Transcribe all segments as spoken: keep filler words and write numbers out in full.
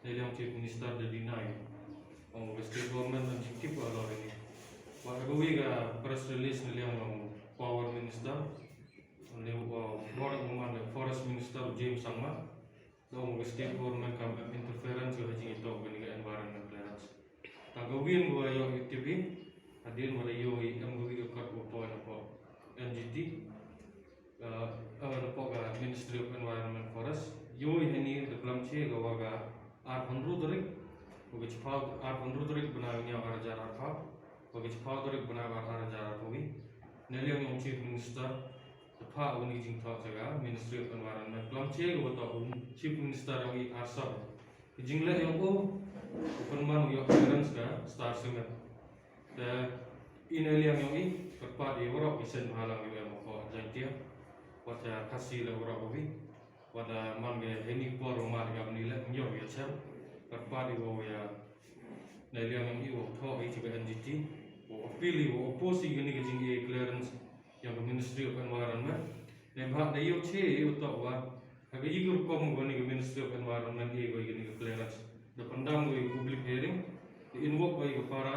Na liang Chief Minister da deny. Ong ka state government ym shym tip halor ïa ini. Wat ha kawei ka press release na liang ong Power Minister, ne u, uh, Forest Minister James Sangma, da ong ka state government kam em interference ha jingïatok kane ka environment clearance. Tang kawei ngi ïoh ïa u tip hadien ba la ïoh ïa em kawei ka kot ka poi na pdeng N G T, uh, uh, na pdeng ka Ministry of Environment Forest. Ïoh ïa ini da klam che ka wa ka arphew hynriew tarik, wa ka chiphaw arphew hynriew tarik bnai hynñiew arhajar arphew, wa ka chiphaw tarik bnai ar arhajar arphew. Na liang ong Chief Minister, da phah uni jingthoh sha ka Ministry of Environment. Klam che ka wa toh u Chief Minister ong i arsap ka jingleh ïa u, u pynman u ïoh clearance ka Star Cement. Te i na liang ïa i, kyrpad ïa waroh ki seng bhalang ïa u em ko Jaintia. Wat ïa Khasi le waroh ko wi. Wat da man ka hini por u mat ka bni le ym ïoh ïa chem. Kyrpad ïa wa ïa na liang ïa i wa thoh i chi ka N G T. Wa appeal i wa oppose i kani ka jing ïa clearance ïa ka Ministry of Environment. Ne bha da ïoh che ïa u toh wa ha ka ïing rukom ko ni ka Ministry of Environment ïa ko ïa ni ka clearance. Da pyndam ko ïa public hearing, da invoke ko ïa ka para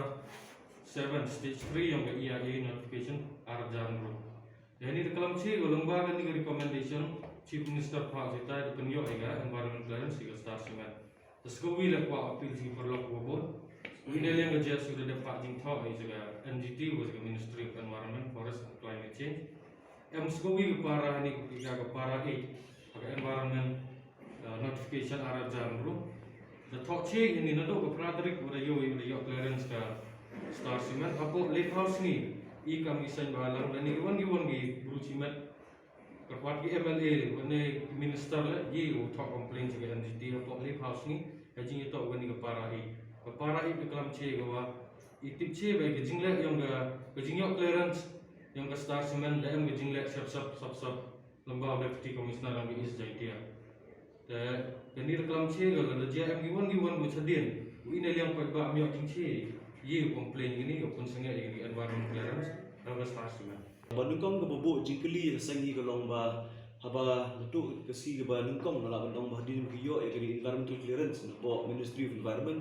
seven stage three ïong ka E I A notification ar jan ru. Da ni da klam che ko lengba ka ni ka recommendation, Chief Minister phah jita da pynïoh ïa ka environment clearance ïa ka Star Cement. Da sku wi la kwah appeal jing paralok wa bun. Wi na liang ka J S U da dep phah jingthoh ïa ka N G T wa ka Ministry of Environment, Forest and Climate Change. Em sku wi ka para hani ka ka para eight ka environment, uh, notification ar jan ru. Da thoh che ini na do ka para tarik wa da ïoh wa da ïoh clearance ka Star Cement. Hapoh le phaw sngi i kam i seng bhalang da ni wan ki wan ki bru chimet. Kyrpad ki M L A wa ne minister le i u thoh complaint ki N G T hapoh le phaw sngi. Ka jing i thoh wa ni ka para eight. Ka para eight ka klam che ka wa i tip che ba ka jingleh ïong ka, ka jingïoh clearance ïong ka Star Cement da em ka jingleh sep sep sep sep lem bad u Deputy Commissioner ïong ka East Jaintia. Te kani da klam che ka la da jia em ki wan ki wan ko chadien u i na liang pat ba ym ïoh jingche. Ïa u complain kini ka pun sangeh ïa kani environment clearance da ka Star Cement. Ba nyngkong kaba buh jingkylli ïa ka seng hi ka long ba haba la tuh ka sngi kaba nyngkong nga lah ban ong ba hadien ba ki ïoh ïa kani environmental clearance na pdeng Ministry of Environment,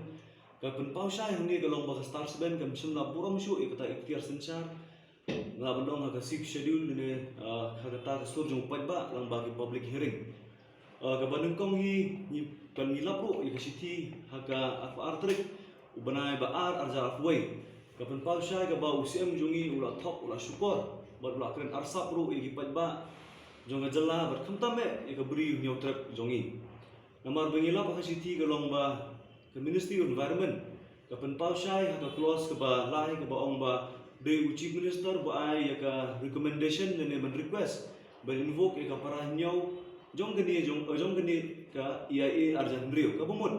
ka pynpaw shai hangne ka long ba ka Star Cement kam shym la burom shuh ïa kata iktiar synshar. Nga lah ban ong ha ka Sixth Schedule ne, ah, ha kata ka sur jong u paidbah lyngba ki public hearing. Ah, kaba nyngkong hi ngi, kan ngi lap ruh ïa ka shithi ha ka arphew ar tarik u bnai ba ar arhajar arphew wei. Ka pynpaw shai kaba u C M jong ngi u la thok, u la shukor bad u la kren arsap ruh ïa ki paidbah jong ka jylla bad khamtam eh ïa ka Bri u Hynñiewtrep jong ngi. Namar ba ngi lap ha ka shithi ka long ba ka Ministry of Environment ka pynpaw shai ha ka clause kaba lai kaba ong ba dei u Chief Minister ba ai ïa ka recommendation lane ban request ban invoke ïa ka para hynñiew jong kane jong, jong kane ka E I A ar hajar hynriew. Kaba mut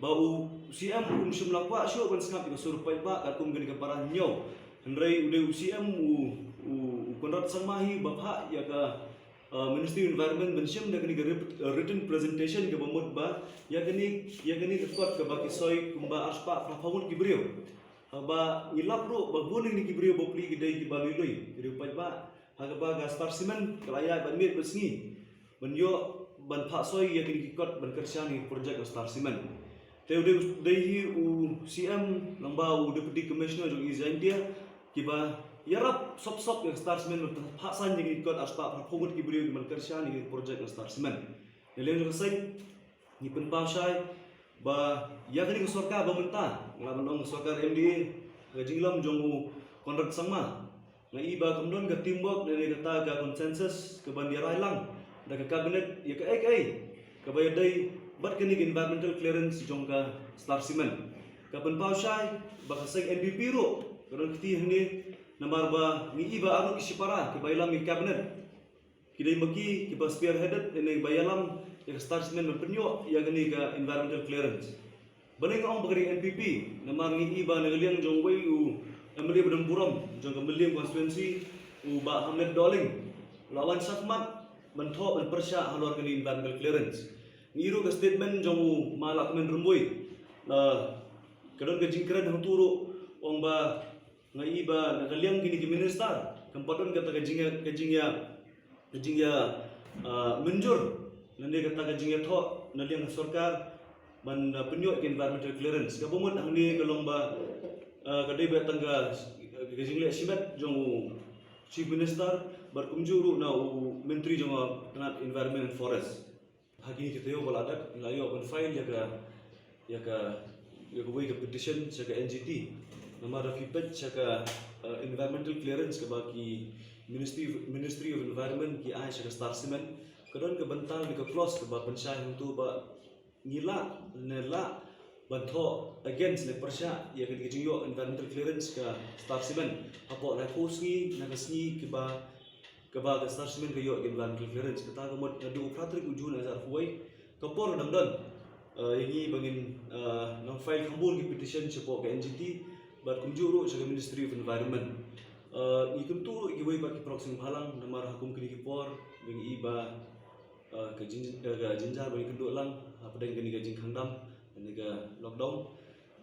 ba u C M um shym la kwah shuh ban sngap ïa ka sur paidbah katkum kane ka para hynñiew. Hynrei u dei u C M u, u, u Conrad Sangma hi ba phah ïa ka uh, Ministry of Environment ban shim da kane ka rep-, uh, written presentation kaba mut ba ïa kane, ïa kane ka kot kaba ki soi kumba arspah phra phew ngut ki briew. Haba ngi lap ruh ba bun na kine ki briew bapli ki dei kiba lui lui, ki dei paidbah. Ha kaba ka Star Cement ka la ïaid bad miet bad sngi ban ïoh ban phah soi ïa kine ki kot ban kyrshan ïa ki project ka Star Cement. Te u dei, dei hi u C M lyngba u Deputy Commissioner jong East Jaintia kiba ïarap sop sop ïa ka Star Cement ban phah saiñ ïa ki kot arspah phra phew ngut ki briew kiban kyrshan ïa ki project ka Star Cement. Na liang jong ka seng ngi pynpaw shai ba ïa kane ka sorkar ba mynta, nga lah ban ong ka sorkar M D A, ka jinglam jong u Conrad Sangma, nga i ba kam don ka teamwork ne kata ka consensus kaban ïarai lang da ka cabinet ïa kaei kaei kaba ïadei bad kane ka environmental clearance jong ka Star Cement. Ka pynpaw shai ba ka seng N P P ruh ka don kti hangne, namar ba ngi i ba arngut ki shipara kiba ïalam ïa ka cabinet ki dei ma ki kiba spearheaded ne ba ïalam ïa ka Star Cement ban pynïoh ïa kane ka environmental clearance. Balei nga ong ba ka dei N P P? Namar ngi i ba na ka liang jong uwei u M L A ba don burom jong ka Mylliem constituency, u Bah Hamlet Dohling, u la wan shakhmat ban thoh ban pyrshah halor kane environmental clearance. Ngi i ruh ka statement jong u Ma Lahkmen Rymbui, la ka don ka jingkren hangtu ruh, ong ba nga i ba na ka liang kine ki minister kam pat don kata ka jingïa, ka jingïa, ka jingïa, ah, mynjur lane kata ka jingïathoh na liang ka sorkar ban, uh, pynïoh ka environmental clearance. Kaba mut hangne ka long ba, uh, ka dei ba tang ka, ka jingleh shimet jong u Chief Minister bad kumjuh ruh na u Myntri jong ka tnat Environment and Forest. Ha kine ki taïew ba la dep la ïoh ban file ïa ka, ïa ka, ïa kawei ka petition sha ka N G T. Namar da phi peit sha ka, uh, environmental clearance kaba ki Ministry, Ministry of Environment ki ai sha ka Star Cement, ka don ka bynta ne ka clause kaba pynshai hangto ba ngi lah ne lah ban thoh against ne pyrshah ïa ka jingïoh environmental clearance ka Star Cement hapoh laiphew sngi na ka sngi kaba, kaba ka Star Cement ka ïoh ka environmental clearance. Kata ka mut naduh u phra tarik u Jun ar hajar arphew wei ka por ka dang don, uh, ïa ngi ba ngin, uh, nang file kham bun ki petition shapoh ka N G T bad kumjuh ruh sha ka Ministry of Environment. Uh, ngi kyntu ruh ïa kiwei pat ki paralok seng bhalang namar ha kum kine ki por ba ngi i ba, uh, ka jin, uh, ka jynjar ba ngi kynduh lang hapdeng kane ka jingkhang dam, kane ka lockdown.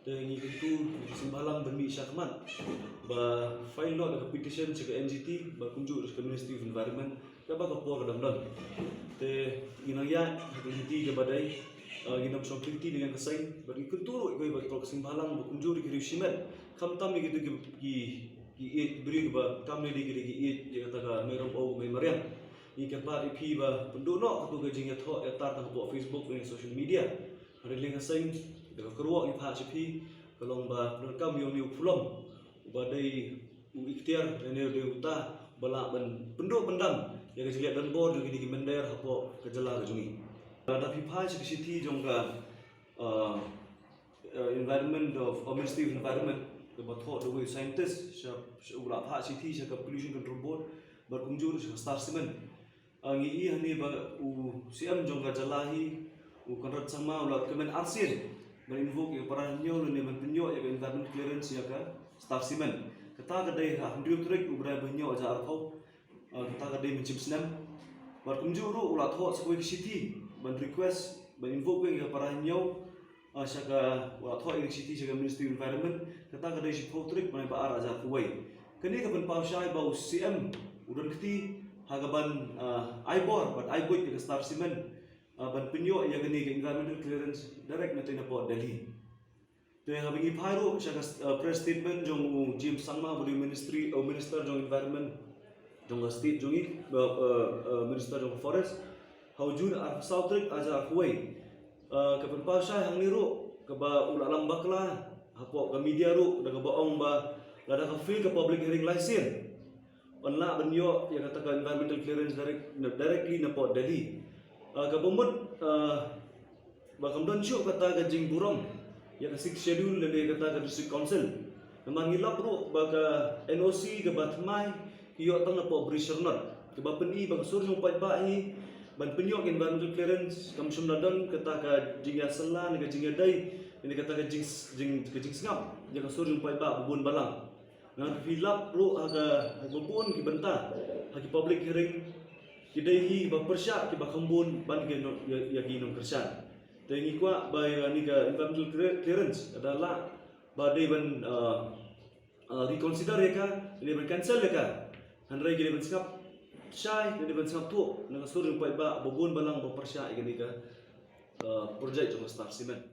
Te ngi kyntu seng bhalang ban mih shakhmat ba file noh da ka petition sha ka N G T bad kumjuh sha ka Ministry of Environment kaba ka por ka dang don. Te ngi nang ïaid ha ka lynti kaba dei, uh, ngi nang shong lynti ne ngan ka seng bad ngi kyntu ruh ïa kiwei pat ki paralok seng bhalang bad kumjuh ïa ki riewshimet, khamtam ïa kito ki, ki, ki ïeit briew kiba kam ne dei ki dei ki ïeit ïa kata ka Mei Ramew Mei Mariang. Ngi kyrpad ïa phi ba pynduh noh kato ka jingïathoh ïatar tang hapoh Facebook ne social media. Hynrei lyngngoh seng da ka kyrwoh ngi phah sha phi ka long ba pyndonkam ïa une u pulom uba dei u iktiar ne dei uta ba lah ban pynduh pyndam ïa ka jingleh donbor jong kine ki mynder hapoh ka jylla ka jong ngi. Da phi phai sha ka shithi jong ka, uh, uh, Environment of, uh, Ministry of Environment kaba thoh da uwei u scientist sha, sha u la phah shithi sha ka Pollution Control Board bad kumjuh sha ka Star Cement. Ah, ngi i hangne ba u C M jong ka jylla hi, u Conrad Sangma, u la kmen arsien ban invoke ïa ka para hynñiew lane ban pynïoh ïa ka environment clearance ïa ka Star Cement. Kata ka dei ha hynriew tarik u bnai ba hynñiew ar hajar arphew. Ah, kata ka dei mynshem snem. Bad kumjuh ruh u la thoh sa kawei ka shithi ban request ban invoke ïa ka para hynñiew, ah, sha ka, u la thoh ïa ka shithi sha ka Ministry of Environment. Kata ka dei shiphew tarik bnai ba ar hajar arphew wei. Kane ka pynpaw shai ba u C M u don kti ha ka ban, ah, ai bor bad ai buit ïa ka Star Cement, ah, ban pynïoh ïa kane ka environmental clearance direct na tei na port Delhi. Te haba ngi phai ruh sha ka, ah, press statement jong u James Sangma, ba dei u ministry, u minister jong environment jong ka state jong ngi, ah, ah, ah, minister jong ka forest, ha u Jun ar, saw tarik ar hajar arphew wei. Ah, ka pynpaw shai hangne ruh kaba u la lam bakla hapoh ka media ruh da kaba ong ba lada ka fail ka public hearing lai sien, yn lah ban ïoh ïa kata ka environmental clearance direct, directly na port Delhi. Ah, kaba mut, ah, ba kam don shuh kata ka jingburom ïa ka Sixth Schedule lane kata ka District Council. Namar ngi lap ruh ba ka N O C kaba thymmai ki ïoh tang napoh Bri Shyrnot, kaba pyni ba ka sur jong u paidbah hi ban pynïoh ka environmental clearance kam shym la don kata ka jingïasylla ne ka jingïadei ne kata ka jing, jing, ka jingsngap ïa ka sur jong u paidbah ba bun balang. Ngan phi lap ruh ha ka, ha ka bun ki bynta ha ki public hearing, ki dei hi ba pyrshah kiba kham bun ban ki nong, ïa, ïa ki nongkyrshan. Te ngi kwah ba ïa kane ka environmental clear-, clearance ka da lah ba dei ban, ah, ah, reconsider ïa ka, dei ban cancel ïa ka. Hynrei ki dei ban sngap shai, ki dei ban sngap thuh na ka sur jong u paidbah ba bun balang ba pyrshah ïa kane ka, ah, project jong ka Star Cement.